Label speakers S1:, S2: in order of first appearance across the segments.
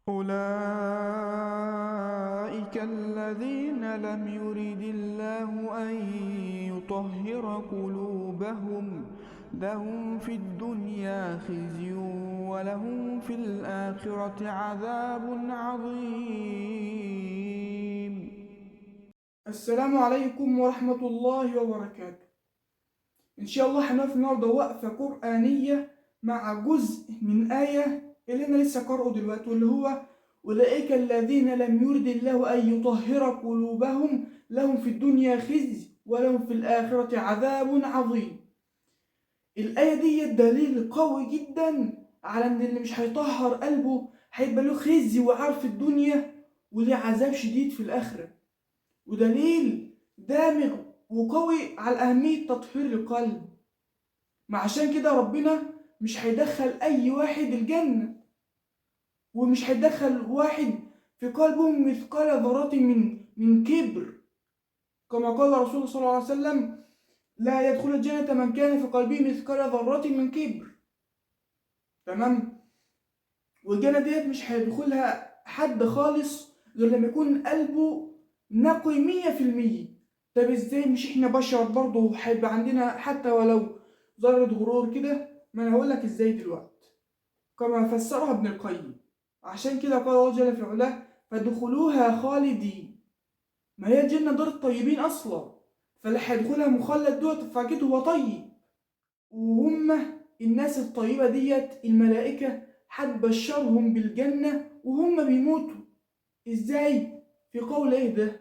S1: أولئك الذين لم يرد الله أن يطهر قلوبهم لهم في الدنيا خزي ولهم في الآخرة عذاب عظيم.
S2: السلام عليكم ورحمة الله وبركاته. إن شاء الله هنقف النهارده وقفة قرآنية مع جزء من آية اللي أنا لسه قارئه دلوقتي، واللي هو أولئك الذين لم يرد الله أن يطهر قلوبهم لهم في الدنيا خزي ولهم في الآخرة عذاب عظيم. الآية دي دليل قوي جدا على إن اللي مش هيطهر قلبه هيبقى له خزي وعار في الدنيا وليه عذاب شديد في الآخرة، ودليل دامغ وقوي على أهمية تطهير القلب. ما عشان كده ربنا مش هيدخل أي واحد الجنة، ومش هيدخل واحد في قلبه مثقال ذرة من كبر، كما قال الرسول صلى الله عليه وسلم: لا يدخل الجنة من كان في قلبه مثقال ذرة من كبر. تمام؟ والجنة ديت مش هيدخلها حد خالص غير لما يكون قلبه نقي 100%. طب ازاي؟ مش احنا بشر برضه هيبقى عندنا حتى ولو ذرة غرور كده؟ ما انا هقولك ازاي دلوقتي، كما فسرها ابن القيم. عشان كده قال الله جل في علاه: فادخلوها خالدين. ما هي الجنة دار الطيبين اصلا، فاللي هيدخلها مخلد دوت فاكيد هو طيب. وهم الناس الطيبة ديت الملائكة هتبشرهم بالجنة وهم بيموتوا. ازاي؟ في قول ايه ده؟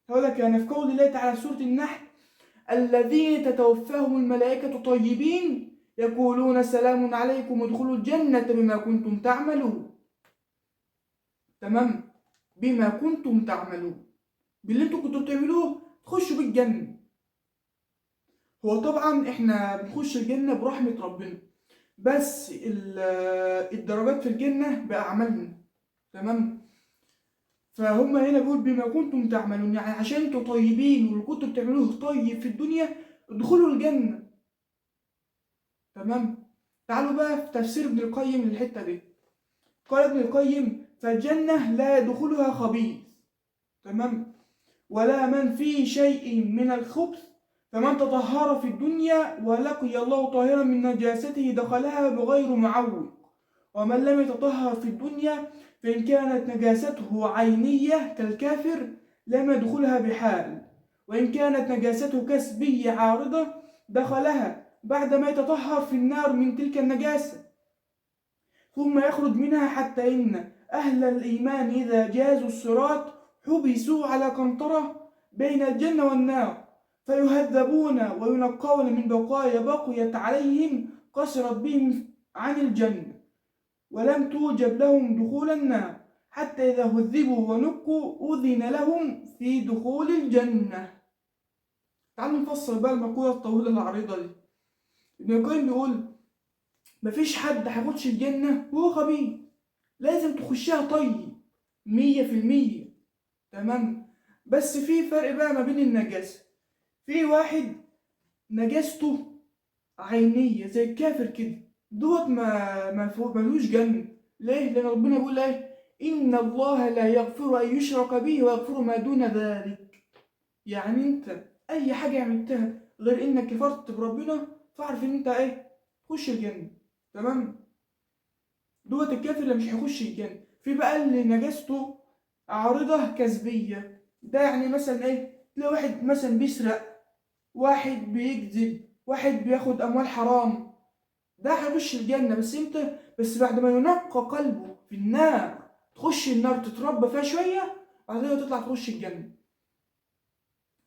S2: هقولك يعني في قول الله تعالى في سورة النحل: الذين تتوفاهم الملائكة طيبين يقولون سلام عليكم ادخلوا الجنة بما كنتم تعملون. تمام؟ بما كنتم تعملون، باللي انتوا كنتوا بتعملوه تخشوا بالجنة. هو طبعا احنا بنخش الجنة برحمة ربنا، بس الدرجات في الجنة بأعمالنا. تمام؟ فهم هنا بيقول بما كنتم تعملون، يعني عشان انتوا طيبين واللي كنتوا بتعملوه طيب في الدنيا ادخلوا الجنة. تمام؟ تعالوا بقى في تفسير ابن القيم للحتة دي. قال ابن القيم: فالجنة لا يدخلها خبيث، تمام، ولا من فيه شيء من الخبث، فمن تطهر في الدنيا ولقي الله طاهرا من نجاسته دخلها بغير معوق، ومن لم يتطهر في الدنيا فإن كانت نجاسته عينية كالكافر لم يدخلها بحال، وإن كانت نجاسته كسبية عارضة دخلها بعدما يتطهر في النار من تلك النجاسة، ثم يخرج منها، حتى إن أهل الإيمان إذا جازوا الصراط حبسوا على قنطرة بين الجنة والنار، فيهذبون وينقون من بقايا بقيت عليهم قصرت بهم عن الجنة، ولم توجب لهم دخول النار، حتى إذا هذبوا ونقوا أذن لهم في دخول الجنة. تعالوا نفصل بقى المقولة الطويلة العريضة دي. ابن القيم بيقول مفيش حد هيخش الجنة وهو خبيث، لازم تخشها طيب 100%. تمام؟ بس في فرق بقى ما بين النجاسة. في واحد نجاسته عينية زي الكافر كده، دوت ما ملوش جنة. ليه؟ لأن ربنا بيقول ايه؟ إن الله لا يغفر أن يشرك به ويغفر ما دون ذلك. يعني أنت أي حاجة عملتها غير إنك كفرت بربنا فاعرف إن أنت ايه؟ تخش الجنة. تمام؟ دوت الكافر اللي مش هيخش الجنة. في بقى اللي نجاسته عارضة كسبية، ده يعني مثلا ايه؟ تلاقي واحد مثلا بيسرق، واحد بيكذب، واحد بياخد أموال حرام، ده هيخش الجنة. بس امتى؟ بس بعد ما ينقى قلبه في النار، تخش النار تتربى فيها شوية، بعد كده تطلع تخش الجنة.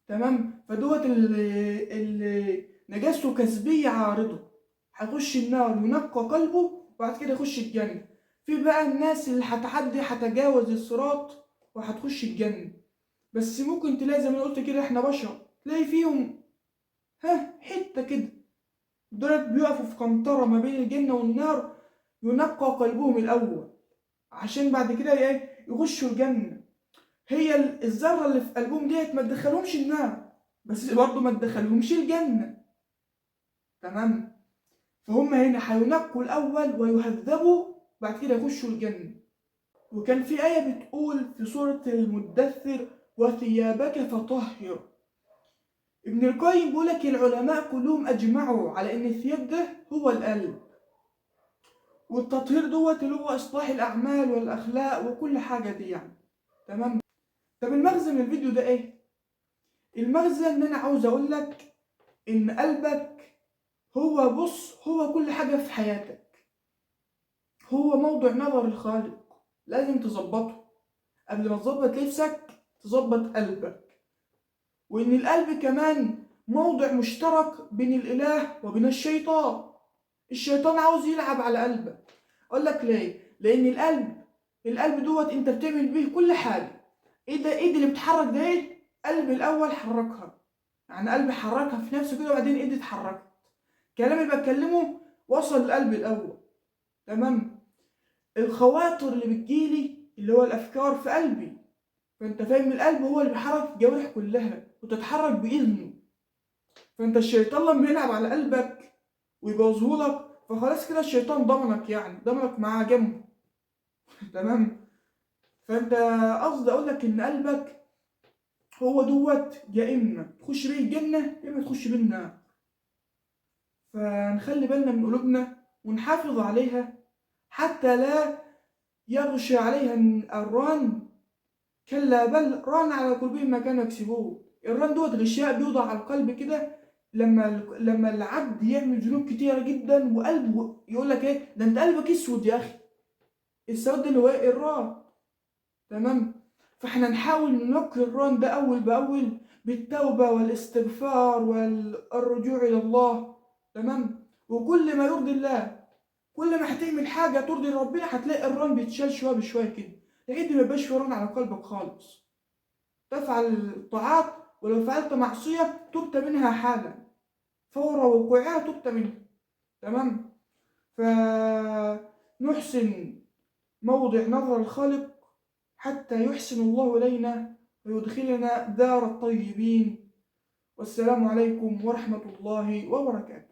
S2: تمام؟ فدوت اللي نجاسته كسبية عارضة هيخش النار ينقى قلبه وبعد كده يخش الجنة. في بقى الناس اللي هتعدي هتجاوز الصراط وهتخش الجنة، بس ممكن تلاقي زي ما قلت كده احنا بشر، تلاقي فيهم حتة كده، دولت بيقفوا في قنطرة ما بين الجنة والنار، ينقى قلبهم الأول عشان بعد كده ايه؟ يخشوا الجنة. هي الذرة اللي في قلبهم ديت ما تدخلهمش النار، بس برضه ما تدخلهمش الجنة. تمام؟ فهم هنا هينقوا الأول ويهذبوا بعد كده يخشوا الجنة. وكان في آية بتقول في سورة المدثر: وثيابك فطهر. ابن القيم بيقولك العلماء كلهم أجمعوا على إن الثياب ده هو القلب، والتطهير دوت اللي هو إصلاح الأعمال والأخلاق وكل حاجة دي يعني. تمام. طب المغزى من الفيديو ده إيه؟ المغزى إن أنا عاوز أقولك إن قلبك هو، بص، هو كل حاجة في حياتك، هو موضع نظر الخالق، لازم تظبطه. قبل ما تظبط نفسك تظبط قلبك. وإن القلب كمان موضع مشترك بين الإله وبين الشيطان. الشيطان عاوز يلعب على قلبك. أقول لك ليه؟ لأن القلب دوت أنت بتعمل بيه كل حاجة. إيه ده؟ إيد اللي بتحرك ده إيه؟ قلب الأول حركها، يعني قلب حركها في نفسه كده، وبعدين إيد اتحركت. الكلام اللي بتكلمه وصل للقلب الأول. تمام. الخواطر اللي بتجيلي اللي هو الأفكار في قلبي، فأنت فاهم القلب هو اللي بيحرك الجوارح كلها وتتحرك بإذنه. فأنت الشيطان لما يلعب على قلبك ويبوظهولك، فخلاص كده الشيطان ضمنك، يعني ضمنك معاه جنبه. تمام. فأنت قصدي أقولك إن قلبك هو دوت، يا إما تخش بيه الجنة يا إما تخش بيه النار. فنخلي بالنا من قلوبنا ونحافظ عليها حتى لا يغشى عليها الران. كلا بل ران على قلوبهم ما كانوا يكسبون. الران دوت غشاء بيوضع على القلب كده لما العبد يعمل ذنوب كتيرة جدا وقلبه يقول لك ايه ده، انت قلبك اسود يا اخي. السواد اللي هو الران. تمام. فاحنا نحاول ننقي الران ده اول باول بالتوبة والاستغفار والرجوع الى الله. تمام. وكل ما يرضي الله، كل ما هتعمل حاجة ترضي ربنا هتلاقي الران بيتشال شوية بشوية كده، لحد ما يبقاش في ران على قلبك خالص. تفعل الطاعات، ولو فعلت معصية تبت منها حالا، فور وقوعها تبت منها. تمام. فنحسن موضع نظر الخالق حتى يحسن الله إلينا ويدخلنا دار الطيبين. والسلام عليكم ورحمة الله وبركاته.